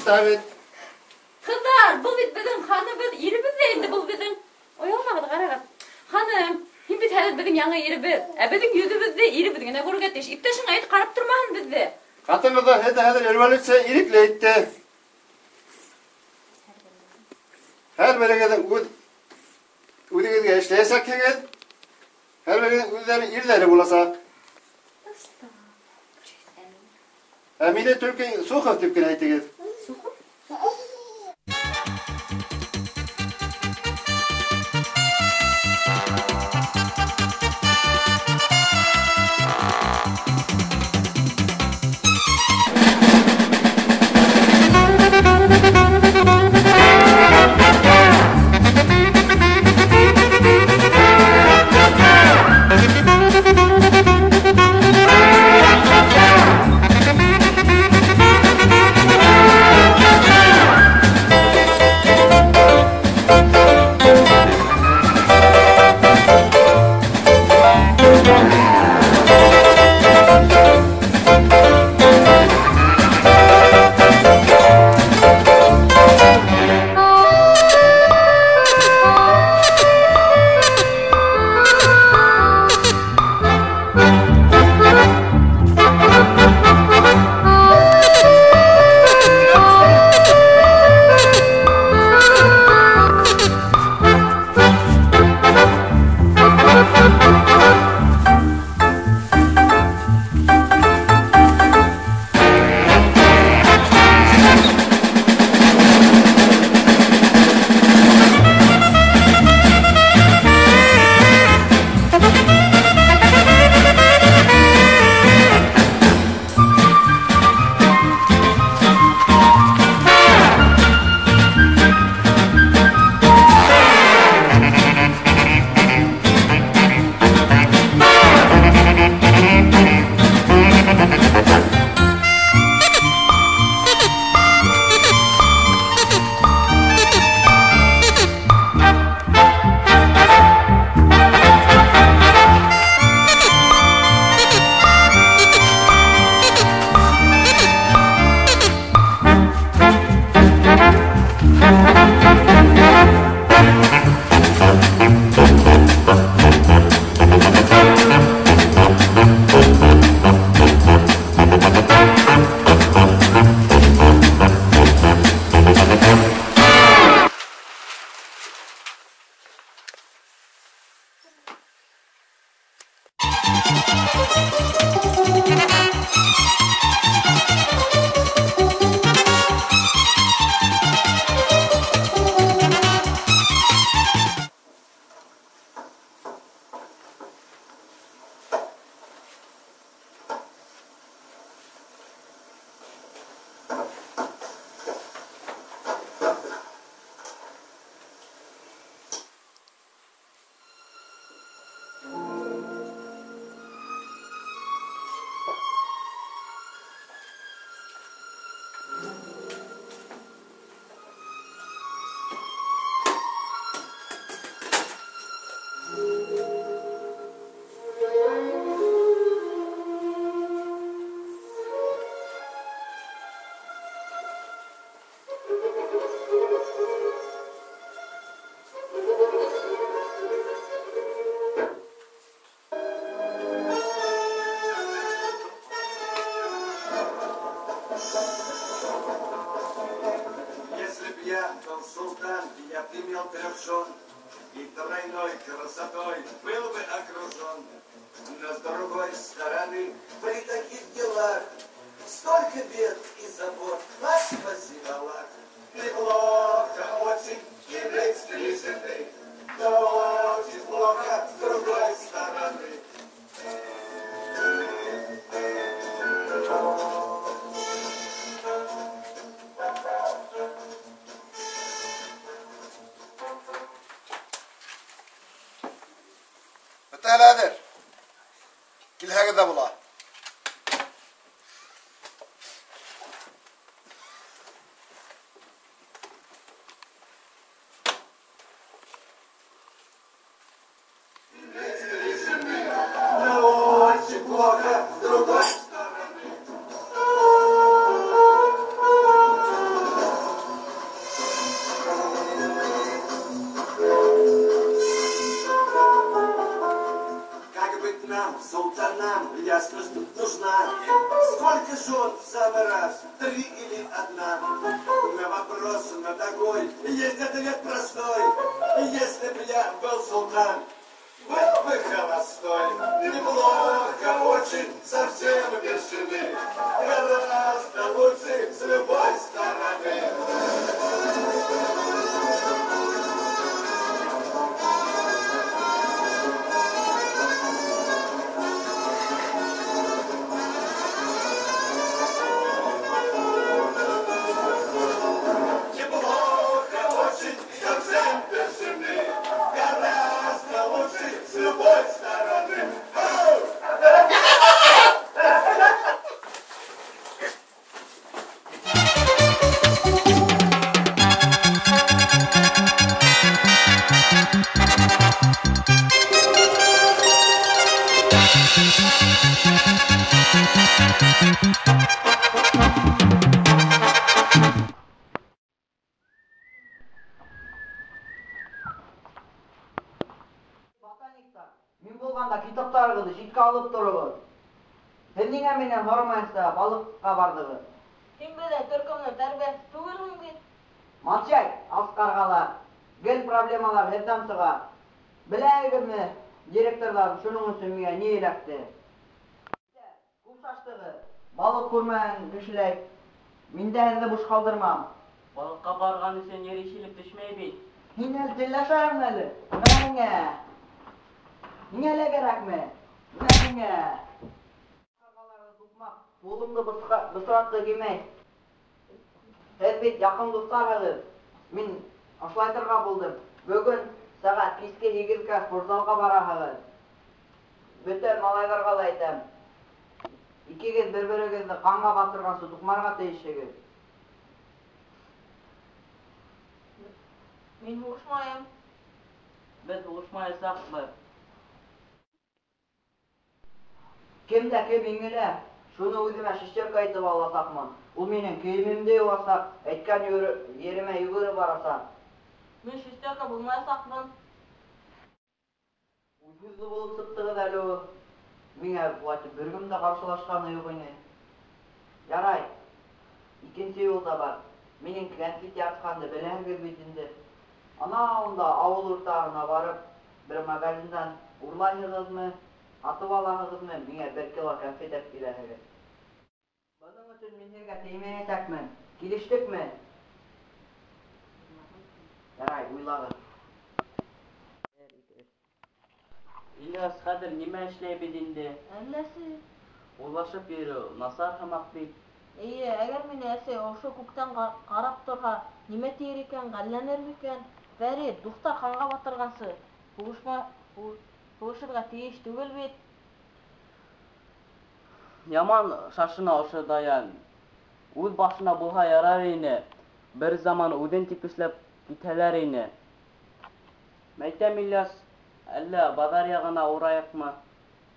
Отставить. Ҡыҙҙар, был бит беҙҙең ханыбыҙ, иребеҙ ҙә инде был беҙҙең. Оялмағыҙ, ҡарағыҙ. Ханым, һин бит хәҙер беҙҙең яңы иребеҙ. Ә беҙҙең йөҙөбөҙҙө иребеҙ генә күрергә тейеш. Иптәшең әйт, ҡарап тормаһын беҙҙе. Ҡатын-ҡыҙҙар һеҙҙе хәҙер революция ирекле итте. Һәр берегеҙҙең үҙегеҙгә эшләйәсәкһегеҙ. Һәр берегеҙҙең үҙҙәре ирҙәре буласаҡ. Ә мине только Сухов тип кенә әйтегеҙ. Сухов? И тройной красотой был бы окружен. Но с другой стороны, при таких делах столько бед и забот. Нас спаси, Аллах. Неплохо очень иметь три жены, но очень плохо с другой стороны. Бөтәһе килһәгеҙ ҙә була. Плохо с другой стороны. Нам, султанам, ясность тут нужна. Сколько жен в самый раз? 3 или 1? На вопрос на такой есть ответ простой. Если б я был султан, был бы холостой. Неплохо очень, совсем без жены. Гораздо лучше с любой стороны. Мин булғанда китаптарығыҙҙы ситкә алып тороғоҙ. Һеҙ ниңә минән һорамайынса балыҡҡа барҙығыҙ? Һин беҙҙең төркөмдөң тәрбиәсе түгелһең бит. Молчай, ас ҡарғалар. Гел проблемалар һеҙҙән сыға. Беләһегеҙме, директорҙар шуның өсөн миңә ни эләкте? Күп шаштығыҙ. Балыҡ күрмәгән кешеләй. Мин дә һеҙҙе буш ҡалдырмам. Балыҡҡа барған өсөн ер ишелеп төшмәй бит. Һин әле телләшәһеңме әле? Бына һиңә. Һиңә лә кәрәкме? Бына һиңә. Ҡарғаларҙы туҡмап, ҡулымды бысратҡы килмәй. Һеҙ бит яҡын дуҫтарығыҙ. Мин ошолайтырға булдым. Бөгөн сәғәт киске 8-гә спортзалға бараһығыҙ. Бөтә малайҙарға ла әйтәм. Икегеҙ бер-берегеҙҙе ҡанға батырғансы туҡмарға тейешһегеҙ. Мин һуғышмайым. Беҙ һуғышмаясаҡбыҙ. Кем дә кем еңелә, шуны үҙемә шестерка итеп аласаҡмын. Ул минең кейемемде йыуасаҡ, әйткән еремә йүгереп барасаҡ. Мин шестерка булмаясаҡмын. Үҙ-үҙле булып сыҡтығыҙ әле ул. Миңә былайтып бер кем дә ҡаршылашҡаны юҡ ине. Ярай, икенсе юл да бар. Минең кәнфит яратҡанды беләһегеҙ бит инде. Ана унда ауыл уртаһына барып, бер магазиндан урлайһығыҙмы, һатып алаһығыҙмы, миңә 1 кило кәнфит әп киләһегеҙ. Бының өсөн мин һеҙгә теймәйәсәкмен. Килештекме? Ярай, уйлағыҙ. Ильяс, хәҙер нимә эшләйбеҙ инде? Әлләсе. Урлашып йөрөү насар һымаҡ бит. Эйе, әгәр мине әсәй ошо күктән ҡарап торһа, нимә тиер икән, ғәлләнер микән? Фәрит, дуҫтар ҡанға батырғансы һуғышырға тейеш түгел бит. Яман шашына ошо Даян. Үҙ башына булһа ярар ине. Бер заман үҙен типешләп китһәләр ине. Мәйтәм, Ильяс, әллә баҙар яғына урайыҡмы?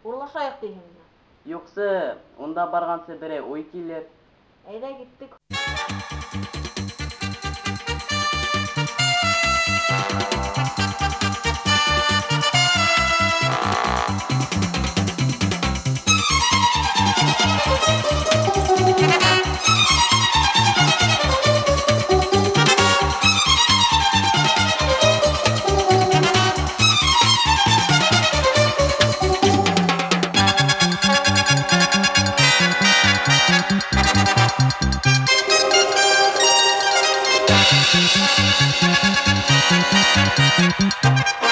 Урлашайыҡ тиһеңме? Юҡсы, унда барғансы берәй уй килер. Әйҙә, киттек. Thank you.